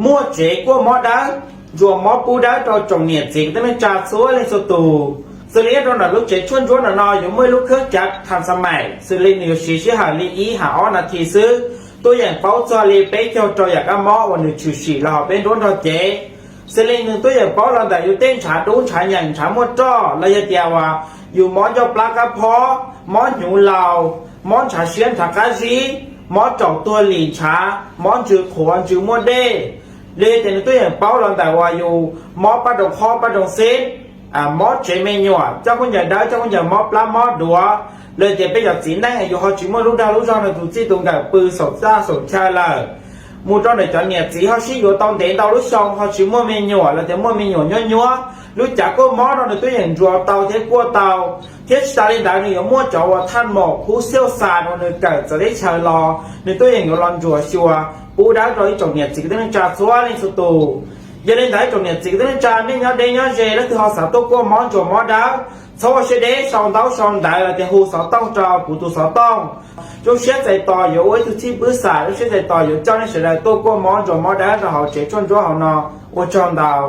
Muaj tsev kuaj mob dawb, ntsuas mob pub dawb rau tsoom niam txiv kwv tij neej tsa txhua leej txhua tus. Xws li nyob rau ntawm lub tsev tshuaj ntsuab no no yuav muaj ib lub kheeb cav thas xa mais, xws li nws yuav siv sij hawm li ib hab ob nas this xwb, tuaj yeem paub txog li peb caug rau yam kab mob uas nws tshwm sim los hauv peb nruab nrog cev. Xws li nws tuaj yeem paub los ntawm yus tej ntshav dub, ntshav nyeem, ntshav muaj roj, los yog tias uas yus mob ncauj plab kab phob, mob hnyuv laus, mob ntshav siab ntshav qab zib, mob raum tuag lim ntshav, mob ntsws qhuav ntsws muaj dej, los yog tias nws tuaj yeem paub los ntawm uas yus mob paj roo qhob paj roo xeb, mob tsev me nyuam, coj khaub ncaws dawb coj khaub ncaws mob plab mob duav, los yog tias peb cov txiv neej yus ho tsis muaj lub dag lub zog rau tus txij tus nkawm pw saum txaj saum chaw lawm, mus rau ntawm cov niam txiv ho sib yuav tau ntev ntau lub xyoo ho tsis muaj me nyuam los tias muaj me nyuam nyuab nyuab, lub cav kuaj mob no nws tuaj yeem ntsuas tau thiab kuaj tau. Thiab tsis tas li ntawd nws yuav muaj cov uas thaj maum khuv xiauj xas uas nws kawm txawv teb chaws los nws tuaj yeem yuav los ntsuas xyuas pub dawb rau ib tsoom niam txiv kwv tij neej tsa txhua leej txhua tus. Yog li ntawd ib tsoom niam txiv kwv tij neej tsa nej nyob deb nyob ze leej twg ho xav tuaj kuaj mob ntsuas mob dawb, txhob ua siab deb sau ntaub sau ntawv los tias hu xov tooj rau kuv tus xov tooj. Zoo siab txais tos yuav ua ib tug txij pwb xam, zoo siab txais tos yuav coj nej sawv daws tuaj kuaj mob ntsuas mob dawb rau hauv tsev tshuaj ntsuab hauv no. Ua tsaug ntau.